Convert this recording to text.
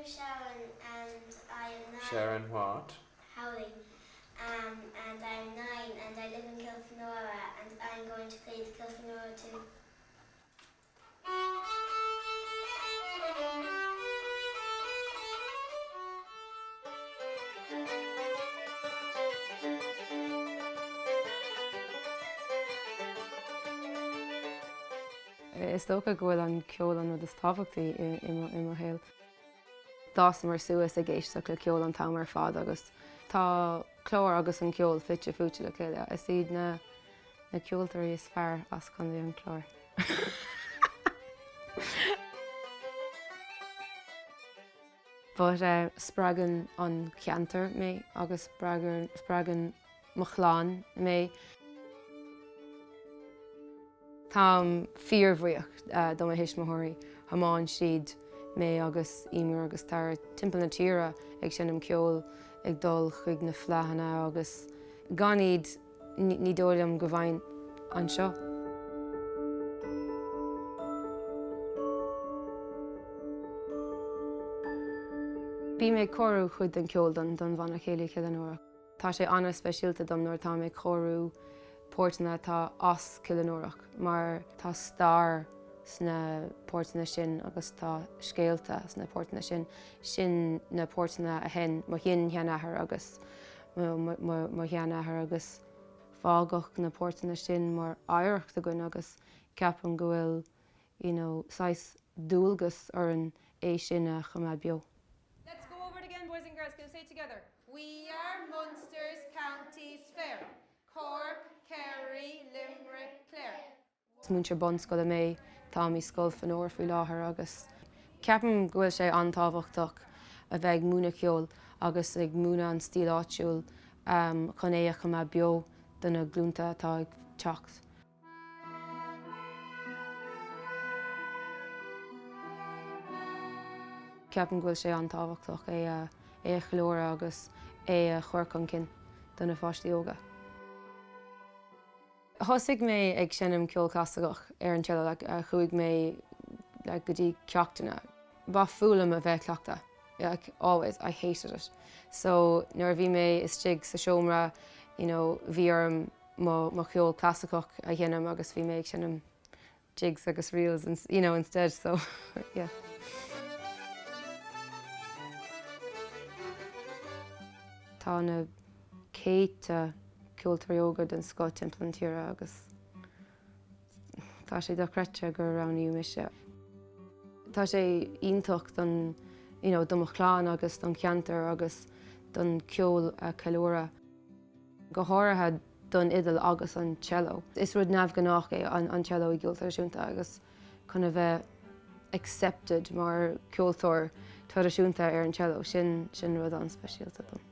is Sharon and I am 9. Sharon what? Howley um and I am 9 and I live in Kilfenora and I'm going to play the Kilfenora too. Is dócha go bhfuil an ceol an rud is tábhachtaí i mo shaol. D'fhásamar suas ag éisteacht le ceol an t-am ar fad agus tá clár agus an ceol fite fuaite le chéile. Is iad na na ceoltóirí is fearr as Contae an Chláir. But spreagann an ceantar mé agus spreagann mo chlann mé. Táim fíorbhuíoch do mo thuismitheoirí. Thiomáin siad mé agus Eimear agus Tara timpeall na tíre ag seinm ceoil, ag dul chuig na fleadhanna agus gan iad ní dóigh liom go mbeinn anseo. Bím ag cóiriú cuid den cheol don Bhanna Céilí Chill Fhionnúrach. Tá sé an-speisialta dom nuair atáim ag cóiriú páirteanna atá as Cill Fhionnúrach mar tá stair sna páirteanna sin agus tá scéalta sna páirteanna sin. Sin na páirteanna a sheinn mo shin-sheanathair agus mo sheanathair agus fágadh na páirteanna sin mar oidhreacht againn agus ceapaim go bhfuil you know saghas dualgas orainn é sin a choimeád beo. Let's go over it again boys and girls, can you say it together? We are Munster's counties fair, Cork, Kerry, Limerick, Clare. Is múinteoir bunscoile mé, táim i Scoil Fionnuara faoi láthair agus ceapaim go bhfuil sé an-tábhachtach a bheith ag múineadh ceoil agus ag múineadh an stíl áitiúil chun é a choimeád beo do na glúnta atá ag teacht. Ceapaim go bhfuil sé an-tábhachtach é a é a cheiliúradh agus é a chur chun cinn do na pháistí óga. Thosaigh mé ag seinm ceol clasaiceach ar an cello, like chuaigh mé like go dtí ceachtanna. Ba fuath liom a bheith ag cleachtadh, like always, I hated it. So nuair a bhí mé istigh sa seomra, you know, bhí orm mo mo cheol clasaiceach a sheinm agus bhí mé ag seinm jigs agus reels you know instead so yeah. Tá na céadta ceoltóirí óga den scoth timpeall na tíre agus tá sé dochreidte gur roghnaíodh mise. Tá sé iontach don you know do mo chlann agus don cheantar agus don ceol a cheiliúradh. Go háirithe don fhidil agus an cello. Is rud neamhghnách é an cello i gceol traidisiúnta agus chun a bheith accepted mar ceoltóir traidisiúnta ar an cello, sin sin rud an-speisialta dom.